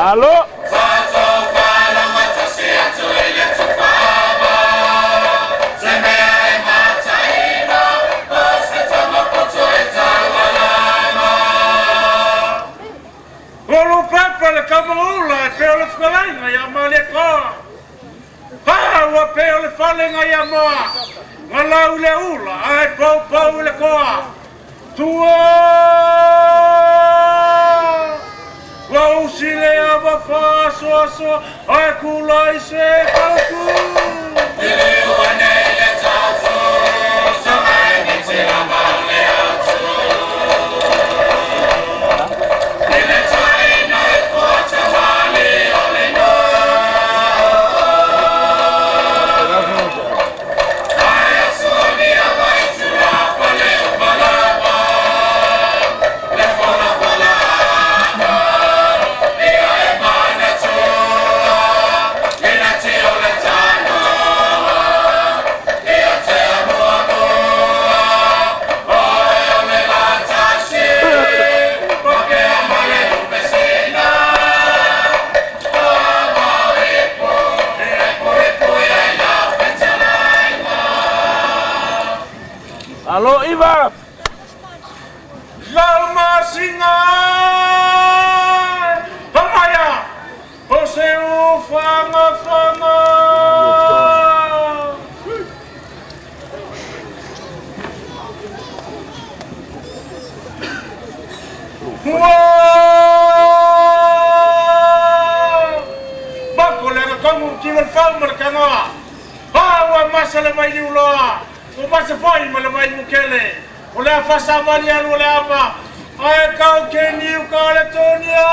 Alo. Olo papa le kamaula e peo le whakalainga ia Malietoa. Ha ua peo le falenga ia moa. Ngā lau le ula ai pau pau le koa. Tua! Ua usi le ava whaasoasoa ai kula i se kauku. Alo Iva. Lau masinga! Pamaya! O se ufanga fanga! Ua! Bako le kongu ki wal fau ma le kangoa. Ha ua masa le mai liuloa. O masa foi ma le mai mukele. O le afasa mali alu o le ava. Ai kau ke niu ka le tonia.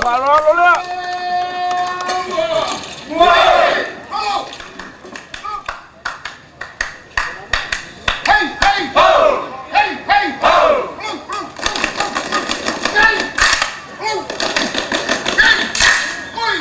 Fa'aloalo lea. Hey, hey! Hey, hey! Blue, blue, blue, blue, blue. Hey! Blue! Hey! Oi!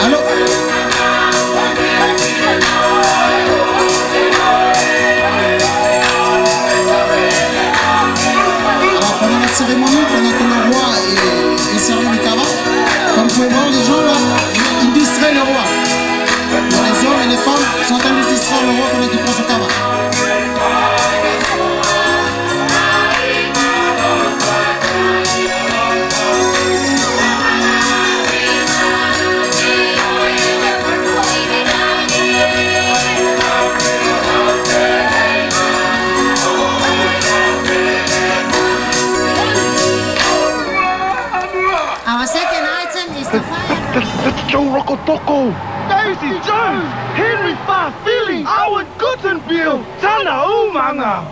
Allô. Alors pendant la cérémonie, pendant que le roi est servi le kava, comme vous pouvez voir, les gens là, ils distraient le roi. Les hommes et les femmes sont en train de distraire le roi pendant qu'il prend son kava. Our second item is the fire. That's Joe Rokocoko, Daisy Jones, Henry Fa'afili, Howard Guttenbeil, Tana Umaga.